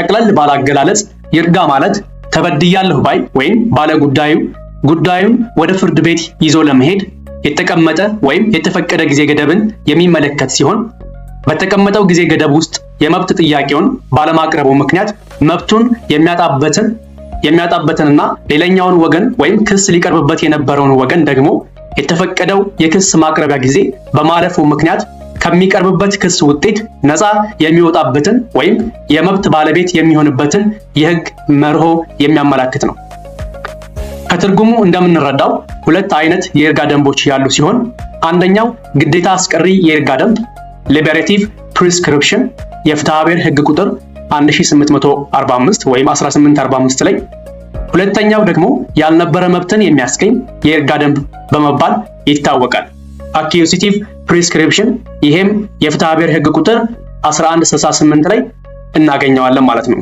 ጠቅለል ባለ አገላለጽ ይርጋ ማለት ተበድያለሁ ባይ ወይም ባለ ጉዳዩ ጉዳዩን ወደ ፍርድ ቤት ይዞ ለመሄድ የተቀመጠ ወይም የተፈቀደ ጊዜ ገደብን የሚመለከት ሲሆን፣ በተቀመጠው ጊዜ ገደብ ውስጥ የመብት ጥያቄውን ባለማቅረቡ ምክንያት መብቱን የሚያጣበትንና ሌላኛውን ወገን ወይም ክስ ሊቀርብበት የነበረውን ወገን ደግሞ የተፈቀደው የክስ ማቅረቢያ ጊዜ በማለፉ ምክንያት ከሚቀርብበት ክስ ውጤት ነፃ የሚወጣበትን ወይም የመብት ባለቤት የሚሆንበትን የሕግ መርሆ የሚያመላክት ነው። ከትርጉሙ እንደምንረዳው ሁለት አይነት የይርጋ ደንቦች ያሉ ሲሆን፣ አንደኛው ግዴታ አስቀሪ የይርጋ ደንብ liberative prescription የፍትሐብሔር ሕግ ቁጥር 1845 ወይም 1845 ላይ፣ ሁለተኛው ደግሞ ያልነበረ መብትን የሚያስገኝ የይርጋ ደንብ በመባል ይታወቃል። Acquisitive prescription፣ ይሄም የፍትሐብሔር ሕግ ቁጥር 1168 ላይ እናገኘዋለን ማለት ነው።